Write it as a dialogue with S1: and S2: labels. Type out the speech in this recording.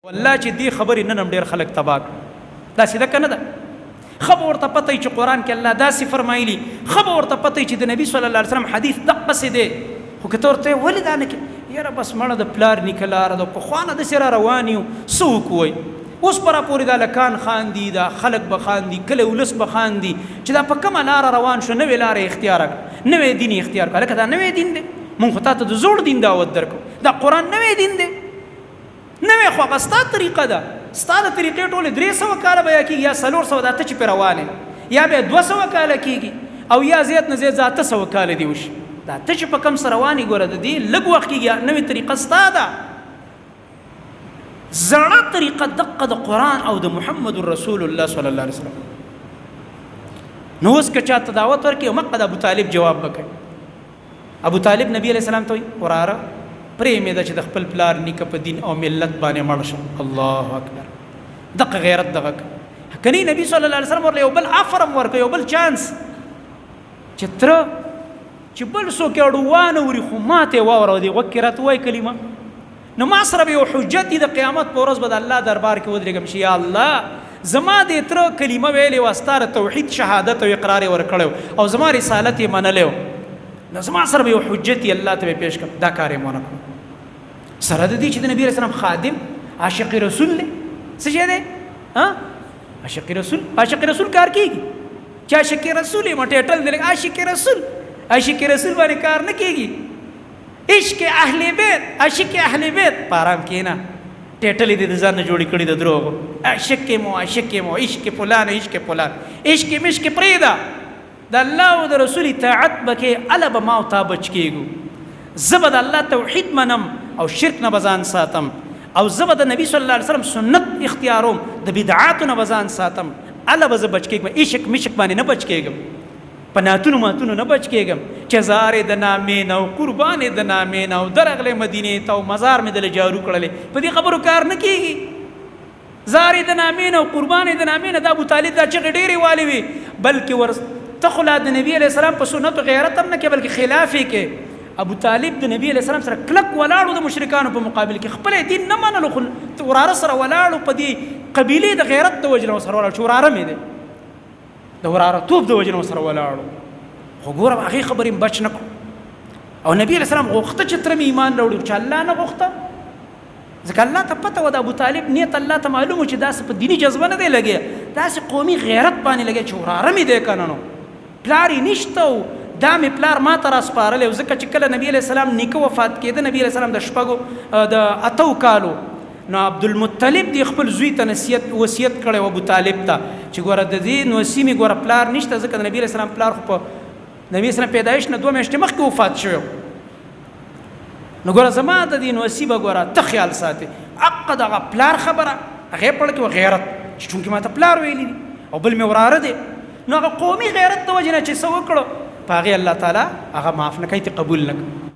S1: والله چې دې خبرې نن هم ډېر خلک تباه کړ. داسې ده که نه ده؟ ښه به ورته پته وي چې قرآن کې الله داسې فرمایلي، ښه به ورته پته وي چې د نبي صلی الله علیه وسلم حدیث دقسې دی، خو که ته ورته وایې ولې دا نه کوې، یاره بس مړه د پلار نیکه لاره ده، پخوا نه داسې را روان یو، څه وکړو؟ وایي اوس به راپورې دا لکان خاندي، دا خلک به خاندي، کلی ولس به خاندي چې دا په کومه لاره روان شو، نوې لاره یې اختیاره کړه، نوی دین یې اختیار کړ. هلکه دا نوی دین دی، مونږ خو تا ته د زوړ دین دعوت درکړو، دا قرآن نوی دین دی. نوې خو هغه ستا طریقه ده، ستا د طریقې ټولې 300 کاله بیا کېږي یا 400، دا ته چې پرې روان یې، یا بیا 200 کاله کېږي او یا زیات نه زیات 800 کاله دې وشي. دا ته چې په کوم څه روان یې، ګوره د دې لږ وخت کېږي. نوې طریقه ستا ده، زړه طریقه دقه د قرآن او د محمد رسول الله صلی الله علیه وسلم. نو اوس که چاته دعوت ورکړي، مقه د ابو طالب جواب به کوي. ابو طالب نبی علیه السلام ته وایي، وراره پرې مې ده چې د خپل پلار نیکه په دین او ملت باندې مړ شم. الله اکبر، دغه غیرت دغه کني. نبی صلی الله علیه وسلم ورله یو بل افر هم ورکړ، یو بل چانس چې تره چې بل څوک یې اړو وانه وري، خو ماته یې واوره، دې غوږ کې راته ووایي کلمه، نو ما سره به یو حجت وي، د قیامت په ورځ به د الله دربار کې ودرېږم چې یا الله زما دې تره کلمه ویلې وه، ستا د توحید شهادت او اقرار یې ورکړی او زما رسالت یې منلی و، نو زما سره به یو حجت وي، الله ته به پیش کړم. دا کار یې ونه کړو، سره د دې چې د نبي علیه السلام خادم عاشق رسول دی. څه شی دی؟ عاشق رسول. عاشق رسول کار کېږي چې عاشق رسول یې ټایټل دی، عاشق رسول، عاشق رسول باندې کار نه کېږي. عشق اهل بیت، عاشق اهل بیت، په آرام کېنه، ټیټلې دې د ځان نه جوړې کړي د دروغو. عاشق مو، عاشق مو، عشق فلان، عشق فلان، عشق مشک پرېږده، د الله او د رسول اطاعت به کې، هله به ما او تا بچ کېږو. زه به د الله توحید منم او شرک نه به ځان ساتم، او زه به د نبی صلی الله علیه وسلم سنت اختیاروم، د بدعاتو نه به ځان ساتم، هله به زه بچ کېږم. عشق مشک باندې نه بچ کېږم، په نعتونو ماتونو نه بچ کېږم چې زارې د نامې نه او قربانې د نامې نه او درغلې مدینې ته او مزار مې دله جارو کړلې، په دې خبرو کار نه کېږي. زارې د نامې نه او قربانې د نامې نه، د ابو طالب دا چغې ډېرې والې وي، بلکې ور ته خو لا د نبي علیه السلام په سنتو غیرت هم نه کوې، بلکې خلاف یې کوې. ابو طالب د نبي علیه السلام سره کلک ولاړو د مشرکانو په مقابل کې، خپل یې دین نه منلو خو وراره سره ولاړو، په دې قبیلې د غیرت د وجې نه ورسره ولاړو چې وراره مې دی، د وراره توب د وجې نه ورسره ولاړو. خو ګوره هغې خبرې بچ نه کړو. او نبی علیه السلام غوښته چې تره مې ایمان راوړي، چې الله نه غوښته، ځکه الله ته پته وه د ابو طالب نیت الله ته معلوم و چې داسې په دیني جذبه نه دی لګیا، داسې قومي غیرت باندې لګیا چې وراره مې دی که نه، نو پلار یې نشته او دا مې پلار ما ته راسپارلی و. ځکه چې کله نبی علیه السلام نیکه وفات کېده، نبی علیه السلام د شپږو د اتو کالو، نو عبدالمطلب دی خپل زوی ته نصیحت وصیت کړی و ابو طالب ته چې ګوره د دې نوسي مې ګوره پلار نشته، ځکه د نبی علیه السلام پلار خو په نبی اسلام پیدایش نه 2 میاشتې مخکې وفات شوی، نو ګوره زما د دې نوسي به ګوره ته خیال ساتې. حق دغه پلار خبره هغې پړ کې غیرت چې چونکې ما ته پلار ویلي دي او بل مې وراره دی، نو هغه قومي غیرت د وجې نه چې څه وکړو په هغې الله تعالی هغه معاف نه کوي، ته قبول نه کړ.